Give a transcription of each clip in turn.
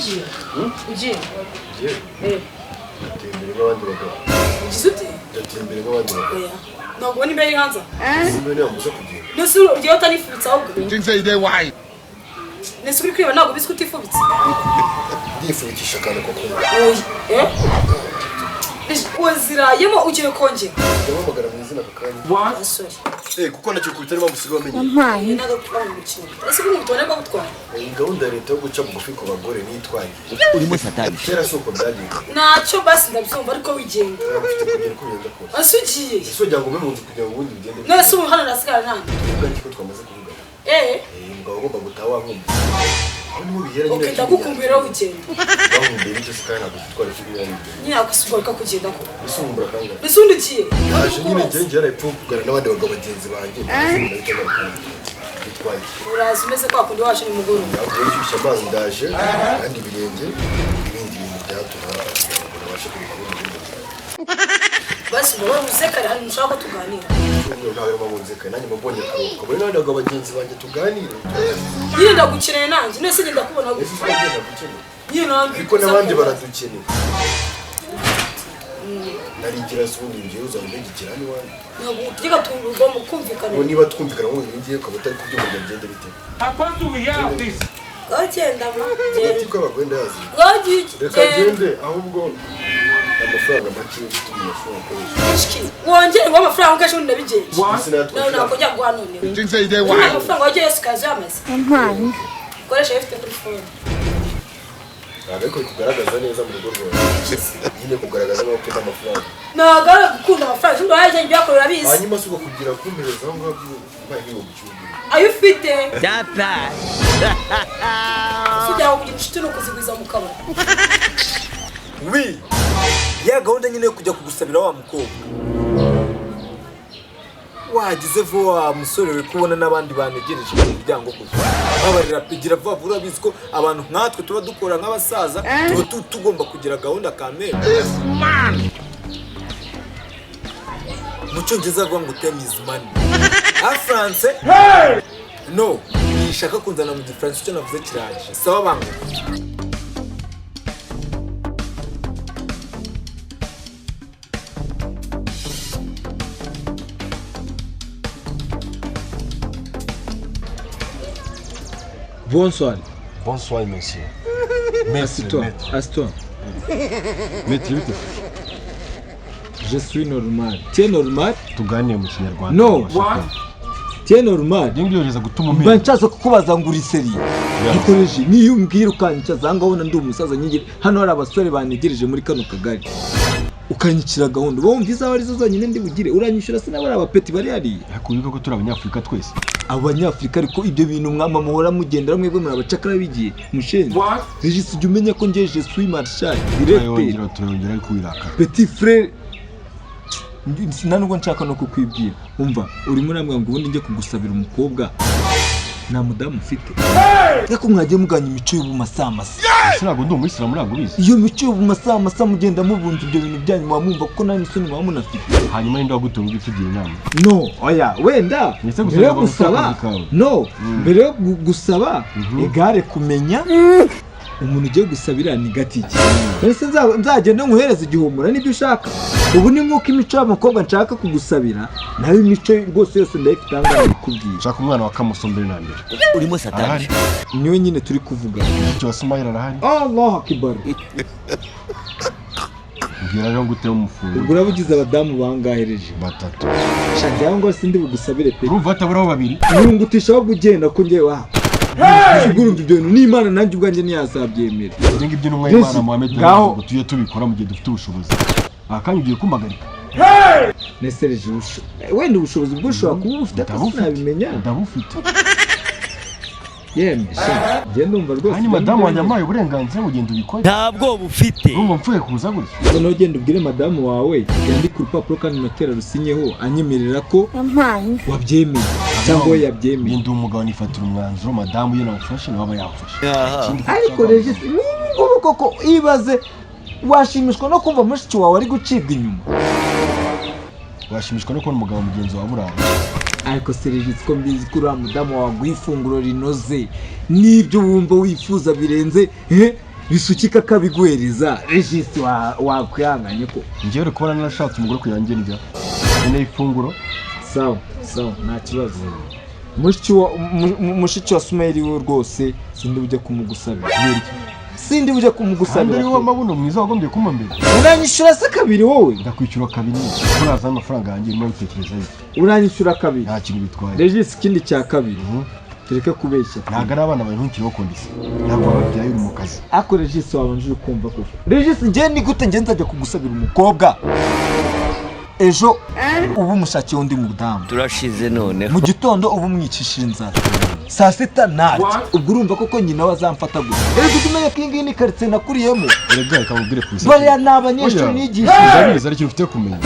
Ugiye? Ugiye? Ngiye. Eh. Ndatembere nk'abandi bagabo. Ugize ute? Ndatembere nk'abandi bagabo. Oya. Ntabwo ubona imbere hanze? Simba ntiyambuza kugenda. Nese ugiye utanifubitse ahubwo? Things say they why. Nese uri kwiba, ntabwo ubizi ko utifubitse? Ndifubikisha akantu ko kunywa. Oya. Eh? Wazirayemo, ugiye kongera? Ndamuhamagara mu izina aka kanya. Basore. Eh, kuko nacyo kubita niba musigaye wamenye. Ntabwo kubana umukino. Ese ko umutone ko gutwara? Iyi gahunda ya leta yo guca bugufi ku bagore niyo itwangiye. Urimo satani. Kera si uko byagenze. Ntacyo, basi ndabyumva, ariko wigenda. Ntabwo ufite kugenda uko bigenda kose. Ese ugiye? Ese ugira ngo ube mu nzu kugira ngo ubundi bigende? None se ubu hano nasigara nande? Tuvuga ko twamaze kuvugana. Eh. Eh, umugabo agomba gutaha wankumbuye. Aho niho bihera nyine. Okay, ndagukumbuye rero, wigenda. Bankumbuye bityo se, kandi ntabwo twari turi hano imbere. Nyine nakusigura kugenda ko. Ese unkumbura kangahe? Ese undi ugiye? Yaje nyine, njye njye yarapfa kuvugana n'abandi bagabo bagenzi banjye. Ndahita ngaruka. Bitwaye. Uraza umeze kwa kundi waje nimugoroba. Ntabwo nshyushya amazi, ndaje kandi ibirenge ibindi bintu bya hato na hato kugira ngo nabashe kubikora ibindi. Basi ngo wowe uze kare, hari ushaka ko tuganira. Cyumweru ntawe urimo bunzeka, nanjye mbonye akaruhuko muri n'abandi bagabo bagenzi banjye tuganire. Nyine ndagukeneye nanjye, none se ngenda kubona Ese gute? twagenda gukeneye? Nyine nanjye. Ariko n'abandi baradukeneye. Narigira se ubundi ngiye uzaba umbegekera hano iwanjye? Ntabwo tujyaga tugomba kumvikana. Ngo niba twumvikana ngo ngiye ukaba utari kubyumva, bigende bite? Genda ma. Hagati ko abagore ndayazi. Reka Genda. ngende ahubwo, amafaranga make yo gutuma amafaranga akoresha. Wongere ngo amafaranga ugashe ubundi ndabigenje. Ese natwe Nawe nakongera guha noneho. Things say they why. Amafaranga wagiye yose ukaza uyamaze. Koresha ayo ufite kuri phone. Ntabwo ariko kugaragaza neza mu rugo rwawe nyine, kugaragaza nkaho ufite amafaranga. Ntabwo ari gukunda amafaranga, ubundi wayajyanye ibyakorewe urabizi. Hanyuma si ubwo kugira kumpereza aho ngaho mbaye nk'ibihumbi 10. Ayo ufite. Data. Ujya kugira inshuti ni ukuzigwiza mu kabari. Wi, ya gahunda nyine yo kujya kugusabira wa mukobwa wagize vuba wa musore we, kubona n'abandi banegereje ku muryango koko. Babarira pigira vuba vuba, urabizi ko abantu nkatwe tuba dukora nk'abasaza, tuba tugomba kugira gahunda kamere. Mu Cyongereza bavuga ngo "Time is money." A français no nishaka kunzana mu Gifaransa, icyo navuze kiraje. Sawa banga. Bonsoir. Bonsoir, monsieur. Maître. Assis-toi. Maître. Assis-toi. Maître, bite? Je suis normal. Tu es normal? Tuganire mu Kinyarwanda. No. Tu es normal? Ibyo ngibyo gutuma Mba umenya. nshatse kukubaza ngo uri sérieux. Gikoreshe niyo umbwira ukanyicaza aha ngaho, ubona ndi umusaza nyigire. Hano hari abasore banegereje muri kano kagari. Ukanyicira gahunda. Uba wumva izaba arizo zonyine ndi bugire. Uranyishyura se n'abari abapeti bari hariya? Ariko wibuke ko turi Abanyafurika twese. Abo Banyafurika, ariko ibyo bintu mwama muhora mugendera mwebwe muri abacakara bigiye. Mushenzi. Regis, ujya umenya ko ngeje je suis marshal. Directeur. Turayongera, turayongera, ariko wirakara. Petit frère, nta nubwo nshaka no kukwibwira. Umva, urimo urambwira ngo ubundi njye kugusabira umukobwa, nta mudamu ufite, ariko mwagiye muganya imico y'ubumasamasa. Ese ntabwo ndi umuyisilamu, ntabwo ubizi? Iyo mico y'ubumasamasa mugenda mubunza ibyo bintu byanyu, muba mwumva ko nta n'isoni muba munafite. Hanyuma ninde wagutunga ujya utugira inama? No, oya, wenda Ese mbere yo gusaba gusaba akazi kawe? No, mbere yo gusaba igare, kumenya umuntu ugiye gusabira ni gatiki. Ese nzagenda nkuhereza igihumura nibyo ushaka? Ubu ni nk'uko imico y'abakobwa nshaka kugusabira, nayo imico rwose yose ndayifite aha ngaha ndikubwira. Shaka umwana wa Kamoso mbere na mbere. Urimo satani. Arahari. Niwe nyine turi kuvuga. Mushiki wa Sumayira arahari. Allah akibar. Mbwira rero ngo uteme umufungo. Ubwo uraba ugize abadamu bangahereje? Batatu. Shaka aho ngo sindi bugusabire pe. Urumva hataburaho babiri? Nungutisha ahubwo ugenda ko njyewe wa ubwo urumva ibyo bintu n'Imana nanjye ubwanjye ntiyazabyemera. Ibyo ngibyo n'umwe w'Imana Muhammed Ngaho. ngo tujye tubikora mu gihe dufite ubushobozi. Aha kanya ugiye kumpagarika. Nesereje wenda ubushobozi bwo ushobora kuba ubufite ariko Ndabufite. sinabimenya. Ndabufite. Yemwe sha, njye ndumva rwose. Kandi madamu wanjye ampaye uburenganzira ngo ugende ubikore. Ntabwo bufite. Urumva mfuye kuza gutya? Noneho genda ubwire madamu wawe yandike urupapuro kandi noteri arusinyeho anyemerera ko wabyemeye cyangwa we yabyemeye. Ndi umugabo nifatira umwanzuro, madamu iyo namufashe nawe aba yamfashe. Ikindi ko Ariko ushaka- Regis, nk'ubu ngubu koko ibaze, washimishwa no kumva mushiki wawe ari gucibwa inyuma? Washimishwa no kubona umugabo mugenzi wawe urara? Ariko se Regis, ko mbizi ko uriya mudamu waguha ifunguro rinoze n'ibyo wumva wifuza birenze, eh? Bisukika akabiguhereza. Regis, wakwihanganye ko Njyewe uri kubona narashatse umugore kugira ngo ndya, nkeneye ifunguro. Sawa sawa, nta kibazo. Mushiki wa Sumayeli we rwose sindi bujye kumugusabira. Kubera iki? Sindi bujye Kandi kumugusabira ari pe. wowe amabuno mwiza wagombye kumpa mbere. Uranyishyura se kabiri wowe? Ndakwishyura kabiri kuko nazana amafaranga yanjye urimo bitekereza iki? Uranyishyura kabiri? Nta kintu bitwaye. Regis, ikindi cya kabiri, tureke kubeshya. Ntabwo ari abana bawe, ntukiriho condition, ntabwo wababyaye uri mu kazi. Ariko Regis, wabanje ukumva koko. Regis, njye ni gute njye nzajya kugusabira umukobwa, ejo uba umushakiye undi mudamu? Turashize noneho. Mu gitondo uba umwicishije inzara, saa sita ntarya. Ubwo urumva koko nyina we azamfata gusa? Erega ujye umenya ko iyi ngiyi ni karitsiye nakuriyemo. Erega reka nkubwire ku isi. Bariya ni abanyeshuri Oya, nigishije. ndabizi, ari ikintu ufite kumenya: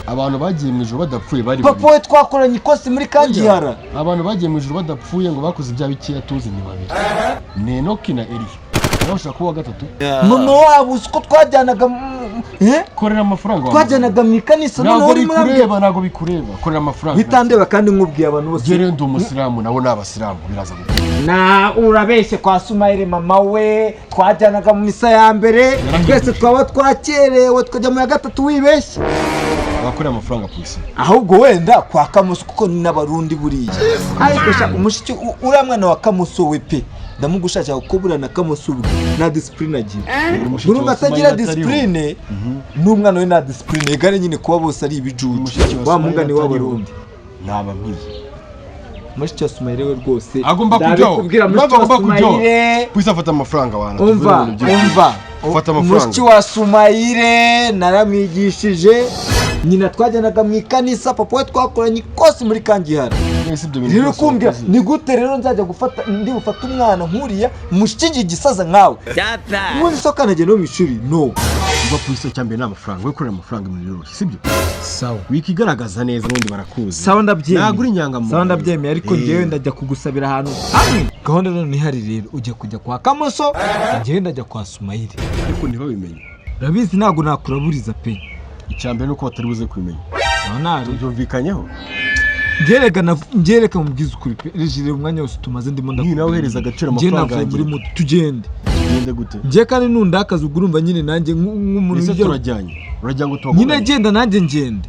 abantu bagiye mu ijuru badapfuye bari Papa babiri. we twakoranye ikosi muri Kangihara. Abantu bagiye mu ijuru badapfuye ngo bakoze ibyaha bikeya tuzi ni babiri, ni Enoki na Eliya. Nawe ushobora kuba uwa gatatu. Mama wabo uzi ko twajyanaga eh? Korera amafaranga wa Twajyanaga mu ikanisa. mugabo. Noneho Ntabwo urimo urambwira bikureba, ntabwo bikureba, korera amafaranga. Bitandeba kandi nkubwiye abantu bose. Njye rero ndi umusilamu, nabo ni abasilamu, biraza gukora. Na urabeshye, kwa Sumayire mama we twajyanaga mu misa ya mbere. Yarahindutse. Twese twaba twakerewe tukajya mu ya gatatu, wibeshye. Bakorera amafaranga ku isi. Ahubwo wenda kwa Kamuso, kuko ni n'Abarundi buriya. Ariko sha umushiki uriya mwana wa Kamuso we pe, ndamugushakira, kuko buriya na Kamuso ubwe nta discipline agira. Umushiki Urumva wa atagira Sumayire atariho. discipline, n'umwana we nta discipline. Egare nyine kuba bose ari ibijuju. Umushiki wa Wa Sumayire mungani atariho. w'Abarundi. Naba nk'iyi. Mushiki wa Sumayire we rwose Agomba kujyaho. ndabikubwira, mushiki Impamvu wa agomba kujyaho, Sumayire. Pwisi afata amafaranga abantu. Umva, umva. Fata amafaranga. Mushiki wa Sumayire naramwigishije, nyina twajyanaga mu ikanisa, papa we twakoranye ikosi muri Kangihara. Mwese ibyo bintu Rero byose kumbwira wakoze. ni gute rero nzajya gufata, ndi bufate umwana nk'uriya mushiki gisaza nkawe? Ubundi se akanagenda no mu ishuri no Uva ku isi, cya mbere ni amafaranga. We korera amafaranga, ibintu biroroshye, sibyo? Sawa. Wikigaragaza neza, n'ubundi barakuzi. Sawa, ndabyemeye. Ntabwo uri inyangamugayo. Sawa, ndabyemeye, ariko njyewe ndajya kugusabira ahantu hamwe. Gahunda none ihari rero, ujya kujya kwa Kamoso, njyewe ndajya kwa Sumayire. Ariko ntibabimenye. Urabizi ntabwo nakuraburiza pe. Icya mbere ni uko batari buze kubimenya. Sawa, ntari Tubyumvikanyeho. Ngereka mubwize ukuri pe. Regire, umwanya wose tumaze ndimo Niba nawe uhereza agaciro Njye amafaranga navuye muri yanjye. moto, tugende. Tugende gute? Njye kandi nundakaza, ubwo urumva nyine nanjye nk'umuntu Ese turajyanye, uragira ngo nyine tubagumane? genda nanjye ngende.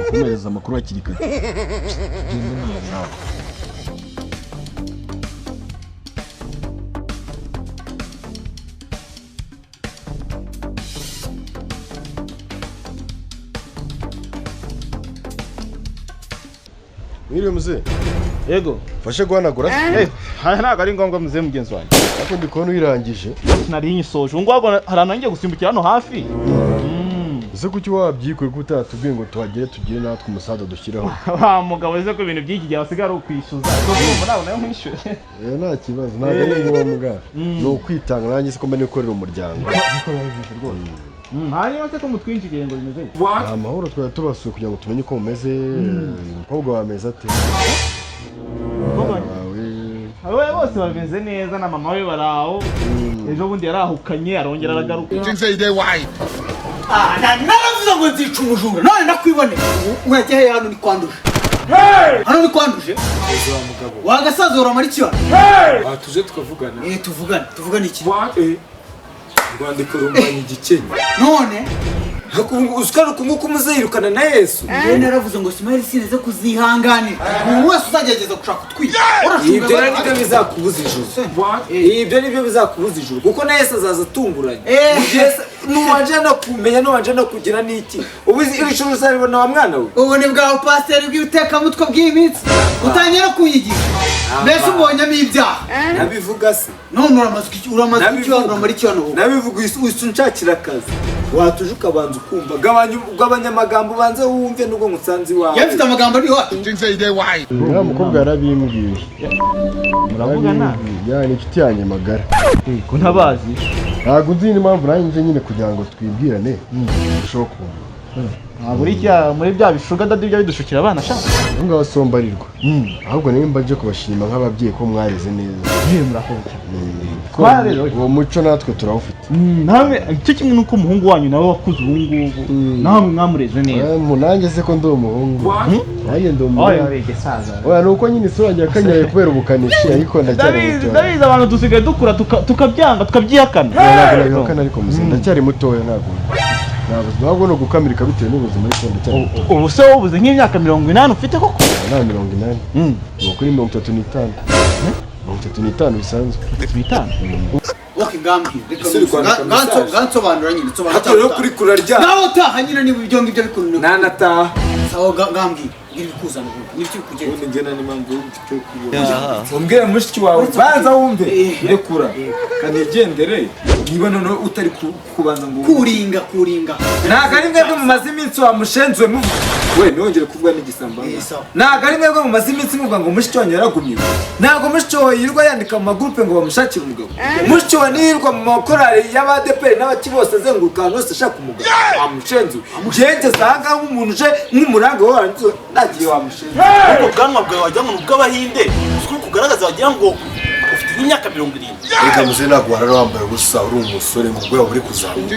Kumuhereza amakuru hakiri kare. Sawa. Mwiriwe muzehe. Yego. Fashe guhanagura. Eh, haya ntabwo ari ngombwa muzehe mugenzi wanjye. Ariko ndi kubona uyirangije. Nari nyisoje. Ubu ngubu hari ahantu ngiye gusimbukira hano hafi. Ese kuki wabyikuye ko utatubwiye ngo tuhagere tugire natwe umusaza dushyiraho? Wa mugabo, ese ko ibintu by'iki gihe basigaye ari ukwishyuza. Ubwo urumva ntabwo nayo nkwishyure. Eh, nta kibazo, ntabwo ari ngombwa, ni ukwitanga. Nanjye siko mba nikorera umuryango. Hanyuma se ko mutwinjiye ngo bimeze bite? Nta mahoro, twari tubasuye kugira ngo tumenye uko mumeze. Umukobwa wawe ameze ate? Umukobwa wanjye? Wawe. Abe bose bameze neza, na mama we baraho. Ejo bundi yarahukanye arongera aragaruka. Naravuze ngo nzica umujura, none ndakwibonera. Urajya he? Hano ni kwanduje, hano ni kwanduje. Wagasaza, uramara iki hano? Aha tuje tukavugana. Eh, tuvugane, tuvugane iki? Urwandiko rumbanye igikenye. None Uzikana uku muzirukana na Yesu. Njyewe naravuze ngo Sumayeli sineze kuzihanganira umuntu wese uzagerageza gushaka utwika. Ibyo rero nibyo bizakubuza ijuru. Ibyo nibyo bizakubuza ijuru, kuko na Yesu azaza atunguranye. Eh. Mu gihe nuwanje no kumenya, nuwanje no kugira n'iki, ubu iri shuri uzaribona wa mwana we? Ubu ni bwa pasiteri bw'ibitekamutwe bw'iyi minsi, utangiye no kunyigisha. Mbese ubonyemo ibyaha? Nabivuga se? None uramaze iki? Uramaze iki hano? Uramara iki hano wowe? Nabivuga uhise unshakira akazi. Watuje ukabanza ukumva, gabanya amagambo, ubanze wumve nubwo ngusanze iwawe. Yewe, mfite amagambo ari iwacu. Uriya mukobwa yarabimbwiye. Muravugana? Yarabimbwiye. Ya, ni inshuti yanjye magara. Ko ntabazi. Ntabwo nzi n'impamvu nanjye nje nyine kugira ngo twibwirane, turusheho kumva. Ntabwo uri muri bya bisugar daddy bijya bidushukira abana sha. Aho ngaho sombarirwa, ahubwo niba mbaje kubashima nk'ababyeyi ko mwareze neza. Yewe, murakoze cyane. Ko Twareze. uwo muco natwe turawufite. Namwe icyo kimwe nuko umuhungu wanyu nawe wakuze ubu ngubu, namwe mwamureze neza. Nanjye se ko ndi umuhungu? Nanjye ndi Oya, umuhungu. oya, saza. Oya, ni uko nyine isura yanjye yakanyaye kubera ubukanishi, ariko ndacyari Ndabizi. mutoya. Ndabizi, abantu dusigaye dukura tukabyanga, tukabyihakana. Ntabwo nabihakana, ariko muze ndacyari mutoya, ntabwo ntabwo ni ugukamirika bitewe n'ubuzima, ariko ndacyari mutoya. Ubu se wowe ubuze nk'imyaka 80 ufite koko? Nta 80, ni kuri 35, 35 bisanzwe. 35. Okay, ngambwira reka. Ese uri kwandika message? Ngansobanura nyine, nsobanura. Hato rero kuri kurarya. Nawe utaha nyine, niba ibyo ngibyo bikunaniye. Nanataha. Sawa, ngambwira, mbwira ibikuzana ubundi n'ibyo bikugenza. Ubundi njye nta n'impamvu yo mfite yo kubona umbwire mushiki wawe, banza wumve, rekura kanigendere, niba noneho utari kubanza ngo Kuringa kuringa. Ntabwo ari mwebwe mumaze iminsi wamushenzuwe muvuga we, ntongere kuvuga n'igisambo. Eh, sawa. Ntabwo ari mwebwe mumaze iminsi muvuga ngo mushiki wanyu yaragumiwe? Ntabwo mushiki wawe yirirwa yandika mu magurupe ngo bamushakire umugabo? Mushiki wawe niyirirwa mu makorali y'abadeperi n'abaki bose, azenguruka ahantu hose ashaka umugabo? Wamushenzuwe, ngengeze ahangaha nk'umuntu uje nk'umuranga wowe warangiza nagiye, wamushenzuwe. Ubwo bwanwa bwawe wagira ngo ni ubw'abahinde, uzi ko kugaragaza wagira ngo ufite nk'imyaka 70. Reka muze, ntabwo warara wambaye ubusa uri umusore ngo ubwoba buri kuzamuka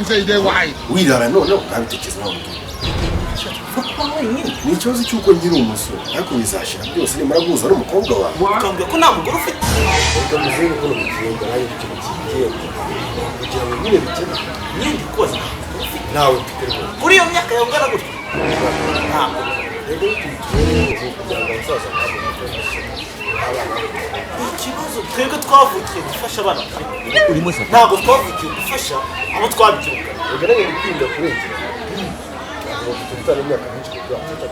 wirara, noneho ukabitekereza nawe ubwe. Ni ikibazo cy'uko nkiri umusore, ariko bizashira byose nimara guhuza n'umukobwa wawe. Ukambwira ko nta mugore ufite? Reka muze, ukuntu bigenda nanjye ikintu kigenda kugira ngo nyine bikemuke. Nyine koza, nta mugore ufite? Nawe mfite rwose. Kuri iyo myaka yawe ungana gutyo ntabwo? Rero tutubereyeho kugira ngo abasaza ntabwo abana. Ikibazo twebwe twavukiye gufasha abana dufite. Urimo satani. Ntabwo twavukiye gufasha abo twabyiruka. Reka nanjye ndi kwirinda kurengera, 35 imyaka myinshi ku bwato.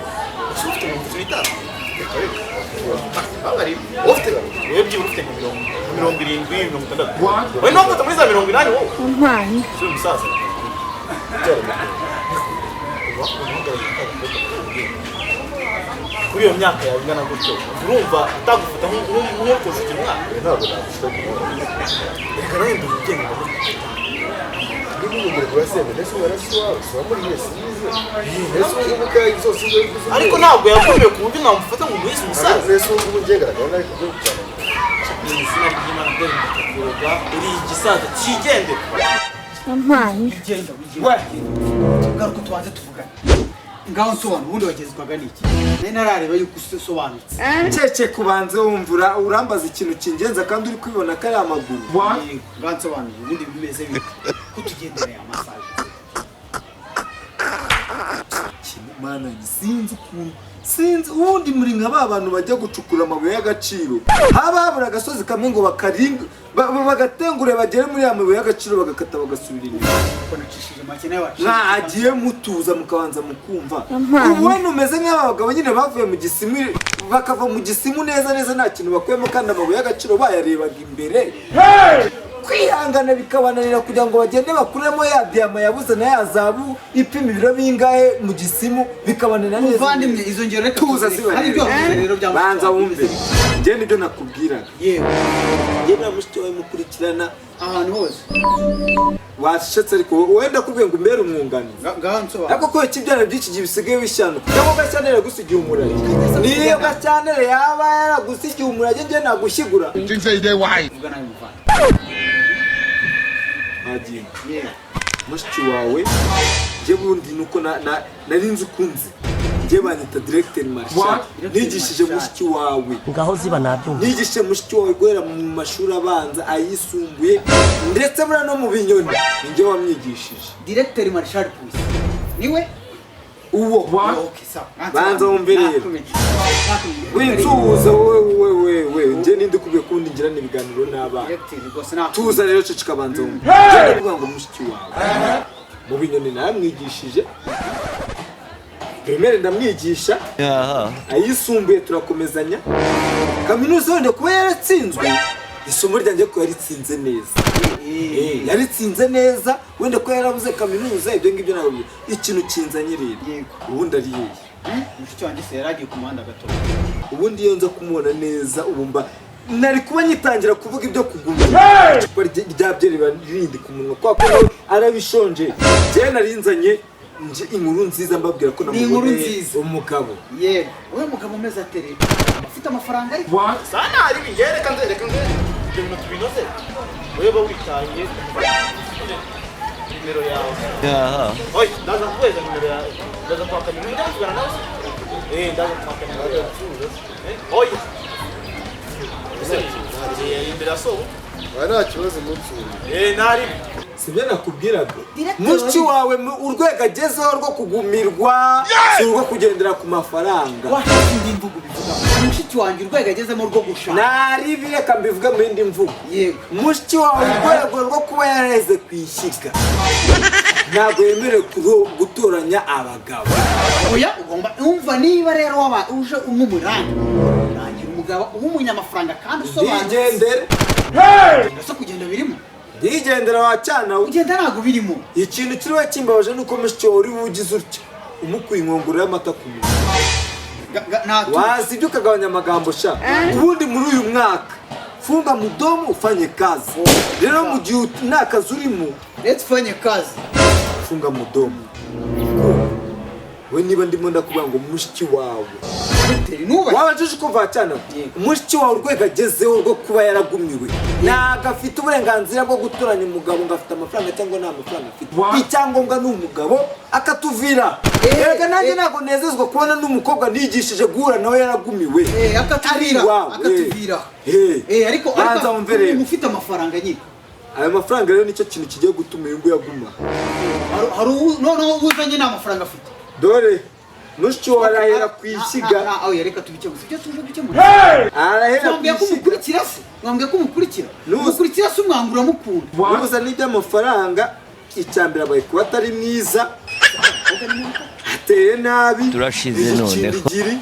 Ese ufite 35? Reka reka. Ufite wowe byibura ufite nka 70, 60. Wowe niba ufite muri za 80 wowe si uri umusaza. Kuri iyo myaka yawe ingana gutyo, urumva utagufata nk'ukujugira umwana? Ntabwo nagufite kumubona. Reka nawe mbere ugenda. Niba ubu muri kurasenda, ndetse umwana si wawe, si wamuriye, size mbese ubu ngubu ko zose uzi ariko uzi. Ariko ntabwo yakomeye ku buryo namufata ngo umuhise umusaza. Mbese ubu ngubu ngiye garagara nabi ku gihugu cyane. Ni izina ry'Imana, dore ndakakuroga, uri igisaza cyigendera. Wigenda, wigenda, garuka tubanze tuvugane. Ngaho nsobanura, ubundi wagezwaga n'iki? Nari narareba yuko usobanutse. Cece, kubanza wumva, urambaza ikintu kingenza kandi uri kwibona ko ari amaguru. Yego, ngaho nsobanura, ubundi bimeze bite ko tugendereye amasaje? Mana, sinzi ukuntu, sinzi ubundi muri nka ba bantu bajya gucukura amabuye y'agaciro, haba habura agasozi kamwe ngo bakaringa bagatengure bagere muri ya mabuye y'agaciro, bagakata bagasubira inyuma. Ko nacishije make, nawe wacishije. Mwagiye mutuza mukabanza mukumva. Ubu wenda umeze nk'aba bagabo nyine bavuye mu gisimu, bakava mu gisimu neza neza nta kintu bakuyemo, kandi amabuye y'agaciro bayarebaga imbere, kwihangana bikabananira kugira ngo bagende bakuremo ya diyama yabuze na ya zabu ipima ibiro bingahe mu gisimu, bikabananira neza. Muvandimwe, izo ngero reka Tuza. tuzireke. Ziba Hari ibyo wavuze rero bya banza wumve, njye nibyo nakubwiraga. Yewe. Njye na mushiki wawe mukurikirana ahantu hose. Washetse, ariko wenda kubwiye ngo umbere umwunganizi. Ngaho nsobanura. Ariko kubera ko ibyana by'iki gihe bisigaye bishyanuka, cyangwa Gashyantare yagusigiye umurage, niyo Gashyantare yaba yaragusigiye umurage, njye nagushyigura. Vuga nawe, muvandimwe. Ntagiye. Yewe. Mushiki wawe njye bundi nuko nari nzi ukunze, njye banyita directeur marshal, nigishije mushiki wawe. Ngaho ziba, nabyumva. Nigishije mushiki wawe guhera mu mashuri abanza, ayisumbuye, ndetse buriya no mu binyoni ni njye wamwigishije. Directeur Marshal Polisi niwe? Uwo. Okay, sawa. Banza wumve rero. Nakumenye. Nakumenye. Winsuhuza wowe, wowe we njye ninde ukubwiye ko ubundi ngirana ibiganiro n'abana? Directeur rwose nakumenye. Tuza rero, ceceka, banza wumve. Njye ndavuga ngo mushiki wawe mu binyoni naramwigishije, primaire ndamwigisha, ayisumbuye turakomezanya, kaminuza wenda kuba yaratsinzwe isomo ryanjye ko yaritsinze neza. Yaritsinze neza, wenda ko yarabuze kaminuza, ibyo ngibyo ntabwo ikintu kinzanye rero. Yego. Ubundi ari yeye? Mushiki wanjye se yari agiye ku muhanda gato. Ubundi iyo nza kumubona neza, ubu mba nari kuba ngitangira kuvuga ibyo kugumira icupa rya byeri riba rindi ku munwa, kubera ko nawe arabishonje. Njyewe nari nzanye Nje inkuru nziza mbabwira ko Ni inkuru namuboneye nziza. umugabo. Yego, wowe mugabo umeze atere afite amafaranga ariko Sana ari ngewe, reka nze, reka nze ibyo bintu tubinoze. Wowe ba witaye nimero yawe. Aha. Oye, ndaza kuguhereza nimero yawe, ndaza kwaka nimero, ndaza kuvugana nawe se. Ndaza kwaka nimero yawe. Oye. Ese, imbere ya sobo. Aha nta kibazo umunsi umwe. Nari. Sibyo nakubwiraga? Directeur Mushiki wawe urwego agezeho rwo kugumirwa si urwo kugendera ku mafaranga. Washatse indi mvugo ubivuga. Mushiki wanjye urwego agezemo rwo gushaka. Naribi, reka mbivuge mu yindi mvugo. Yego. Mushiki wawe urwego rwo kuba yareze ku ishyiga, ntabwo yemerewe gutoranya abagabo. Oya, ugomba umva, niba rero waba uje nk'umuranga, urangira umugabo w'umunyamafaranga kandi usobanutse. Ndigendere. Ese kugenda birimo? Ndigendera wa cyana we. Kugenda ntabwo birimo. Ikintu kiriho kimbabaje ni uko mushiki wawe uri bugize utya umukuye inkongoro y'amata ku munwa. Wazi ibyo ukagabanya amagambo sha. Ubundi muri uyu mwaka funga mudomo ufanye kazi. Rero mu gihe nta kazi urimo, Let's fanye kazi. funga mudomo we. Niba ndimo ndakubwira ngo mushiki wawe Dogiteri nubahe. Wabajije ukumva cyane. Yego. Mushiki wawe urwego agezeho rwo kuba yaragumiwe, ntabwo afite uburenganzira bwo gutoranya umugabo ngo afite amafaranga cyangwa nta mafaranga afite. Icyangombwa ni umugabo akatuvira. Erega nanjye ntabwo nezezwa kubona n'umukobwa nigishije guhura nawe yaragumiwe. Akatuvira. Ari iwawe. Akatuvira. Ariko Banza ariko wumve rero. umuntu ufite amafaranga nyine. Ayo mafaranga rero nicyo kintu kigiye gutuma uyu nguyu aguma. Hari noneho uzanye nta mafaranga afite. Dore mushiki wawe arahera ku ishyiga. Oya, reka tubikemure, ibyo tuje gukemura. Arahera ku Mwambwiye ko ishyiga. umukurikira se? Mwambwiye ko umukurikira? Umukurikira se umwanga uramukunda? Nuza n'iby'amafaranga, icya mbere abaye kuba atari mwiza, ateye nabi. Turashize noneho. Igikindikiri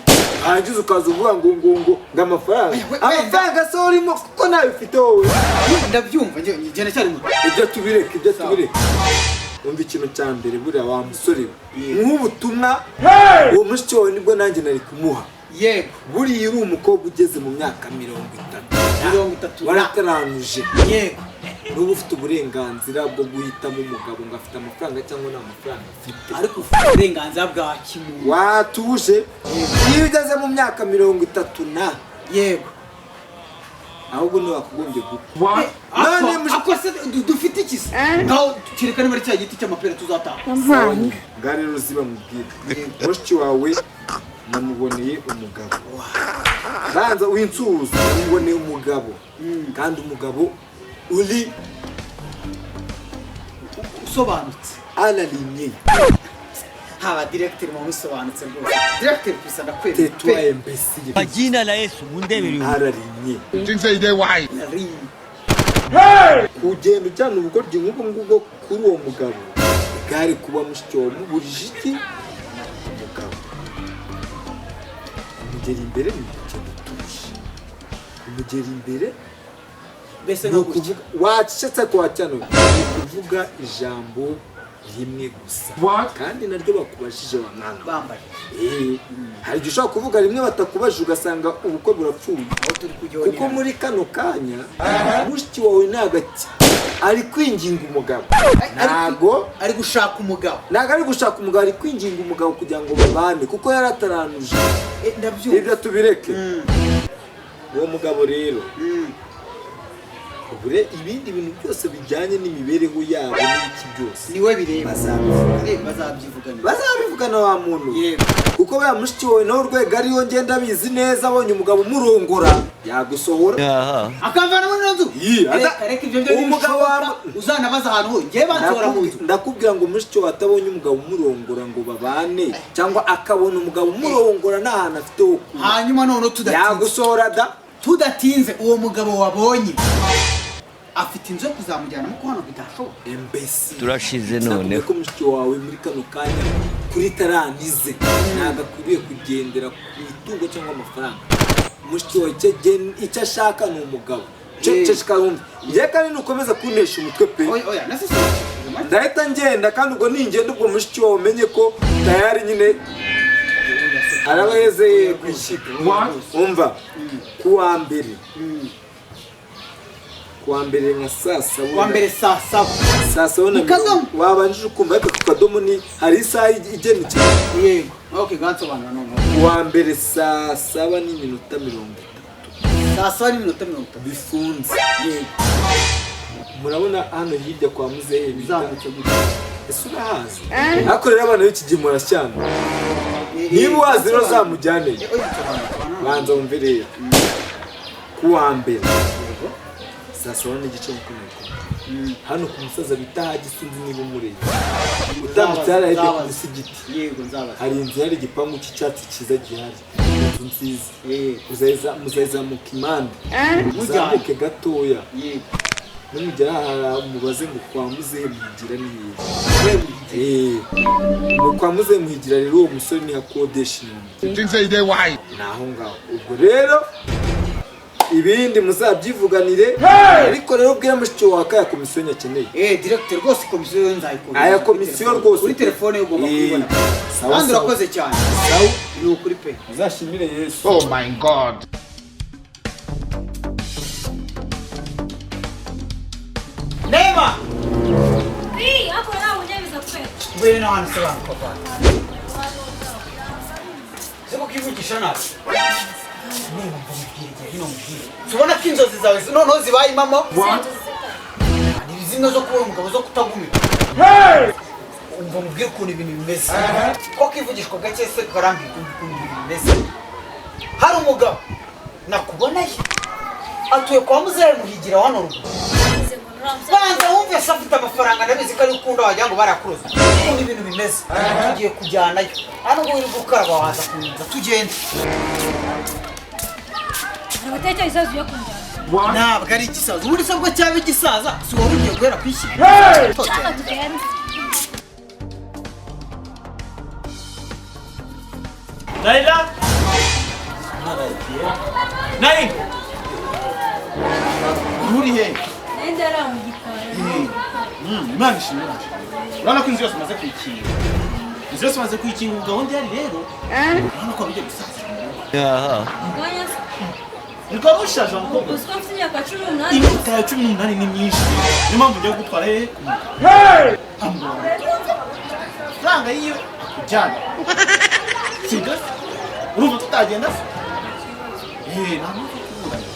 hanyuma ukaza uvuga ngo amafaranga. Oya, wenda. Amafaranga se urimo kuko nayo ufite wowe? Ndabyumva, njye ndacyari muto. Ibyo tubireke, ibyo tubireke. Umva, ikintu cya mbere buriya wa musore we, nk'ubutumwa uwo mushiki wawe nibwo nanjye nari kumuha. Yego. Buriya uri umukobwa ugeze mu myaka 30, 30. warataranuje, Yego. n'uba ufite uburenganzira bwo guhitamo umugabo ngo afite amafaranga cyangwa nta mafaranga afite. Ariko ufite uburenganzira bwa kimuntu. Watuje, iyo ugeze mu myaka 30 na, Yego. ahubwo ntiwakagombye gukwa. None Ako se dufite iki se? Ngaho kereka niba ari cya giti cy'amapera tuzataha. Ngaho rero ziba mubwire, mushiki wawe namuboneye umugabo. Banza winsuhuza. Namuboneye umugabo, kandi umugabo uri Usobanutse. Ararimye. Haba directeur mu bisobanutse rwose. Directeur gusa ndakwemera. Tetwa imbesire. Kwa jina la Yesu mundebere uyu. Ararimye. Nari. Kugenda ujyana ubugoryi nk'ubwo ngubwo kuri uwo mugabo, bwari kuba mushiki wawe muburije iki? Umugabo kumugera imbere ni ukugenda utuje. Kumugera imbere Mbese ni nka gutya. ukuvuga wacecetse ko wacyano, ni ukuvuga ijambo rimwe gusa, kandi naryo bakubajije wa mwana we. Bambaye. Hari igihe ushobora kuvuga rimwe batakubajije ugasanga ubukwe burapfuye. Aho turi kujya Kuko muri kano kanya mushiki wawe ntabwo ari kwinginga umugabo, ntabwo ari gushaka umugabo. Ntabwo ari gushaka umugabo, ari kwinginga umugabo kugira ngo babane kuko yarataranuje. Ndabyumva. Ibyo tubireke. Uwo mugabo rero, ubure ibindi bintu byose bijyanye n'imibereho yabo n'ibiki byose, Niwe bireba. bazabivuga. Bazabyivugana. Bazabivugana wa muntu. Yego. Kuko buriya mushiki wawe nawe urwego ariyo ngenda abizi neza, abonye umugabo umurongora yagusohora. Aha. Akamvana muri ino nzu. Yi, Reka reka, ibyo byo Umugabo ntibishoboka. wa- Uzanabaza ahantu ho ngewe bansohora mu nzu. Ndakubwira ngo mushiki wawe atabonye umugabo umurongora ngo babane, cyangwa akabona umugabo umurongora nta hantu afite ho kuba, Hanyuma noneho tudatinze, yagusohora da. tudatinze, uwo mugabo wabonye afite inzu yo kuzamujyanamo ko hano bidashoboka? Imbesi. Turashize Nakubwiye noneho. ko mushiki wawe muri kano kanya kuri taranize ntabwo akwiriye kugendera ku itungo cyangwa amafaranga. Mushiki wawe icyo ashaka ni umugabo. Ceceka wumve njye, kandi nukomeza kuntesha umutwe pe, Oya oya, nase ndahita ngenda. Kandi ubwo ningenda, ubwo mushiki wawe umenye ko tayari nyine araba yeze ku ishyiga. Umva, ku wa mbere, Kuwa mbere nka saa saba. Kuwa mbere saa saba. Saa saba na Mu kadomo. mirongo. Wabanjije ukumva, ariko ku kadomo ni hari isaha igenekereje. Yego, okay, gansobanura noneho. Kuwa mbere saa 7:30. 7:30. Bifunze. Yego. Murabona hano hirya kwa muzehe bita Uzamutse gutya. Ese urahazi? Ariko rero abana b'iki gihe murashyana. Niba uhazi rero uzamujyaneyo. Eh, oya, nsobanura, nsobanura. Banza wumve rero. Kuwa mbere 7:30 nk'uko nabikubwiye, hano ku musaza bita Hagi, sinzi niba umureba, utambitse hariya hirya ku Nzabaza. musigiti. Yego, nzabaza. Hari inzu, hari igipangu cy'icyatsi cyiza gihari, inzu nziza. Yego. Muzayizamuka impande, muzamuke gatoya. Yego. Nimugera aha mubaze ngo kwa muzehe Muhigira ni hehe. Ngo kwa muzehe Muhigira rero, uwo musore niho akodesha inyuma, ni aho ngaho. Ubwo rero ibindi muzabyivuganire, ariko rero ubwira mushiki wawe ko aya komisiyo nyakeneye. Eh, directeur, rwose komisiyo yo nzayikora. Aya komisiyo rwose. Kuri telefone ugomba kuyibona. Sawa, Kandi sawa. urakoze cyane. Sawa. Ni ukuri pe. Uzashimire Yesu. Oh my God. Neema! Ii, hapo nawe ujya kweli. Ngwino hano sobanura papa. Siko kivugisha nabi. Niba mva mubwire igihe hino mubwire. Tubona ko inzozi zawe noneho zibaye impamo. Ni zimwe zo kubona umugabo zo kutagumira. Umva mubwire ukuntu ibintu bimeze. Ko kivugishwa gake se karambwira ukuntu ibintu bimeze. Hari umugabo nakuboneye atuye kwa muzehe Muhigira hano ruguru. Banza wumve se, afite amafaranga, ndabizi ko ari ukunda, wagira ngo barakuroza. Ukuntu ibintu bimeze, tugiye kujyanayo hano ngo uri gukaraba waza kunza tugende. Abatekereza yo kunjyana. Ntabwo ari igisaza, ubundi se bwo cyaba igisaza si wowe ugiye guhera ku ishyi. Cyangwa tugende. Naila! Naila! Uri he? Nende ari mu gikari. Imana ishimwe. Urabona ko inzu yose umaze kuyikinga. Inzu yose umaze kuyikinga, ubu gahunda ihari rero. Urabona ko bijya gusaza. Aha. Nganya se. Niko wari ushaje wa mukobwa. Uziko mfite imyaka 18. Imyaka ya 18 ni myinshi. Niyo mpamvu ngiye kugutwara hehe? Ku mugabo. Amafaranga yiwe akujyana. Sibyo se? Urumva tutagenda se? Nta mpamvu yo kuburana.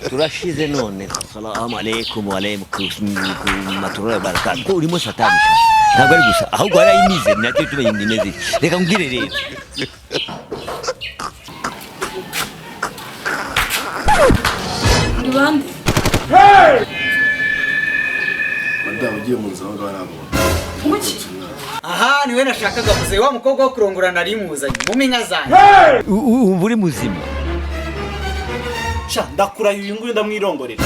Turashize none. Salamu alaikum wa alaikum warahmatullahi wabarakatuh. Ko urimo satani sha. Ntabwo ari gusa, ahubwo warayimize, nacyo tumenya imeze. Reka nkubwire rero. Ni bande? Madamu, ugiye mu nzu aho ngaho ntabwo. Muki? Aha niwe nashakaga muzehe, wa mukobwa wo kurongora nari muzanye mu minka zanjye. Wumva uri muzima. Sha, ndakurahiye, uyu nguyu ndamwirongorera.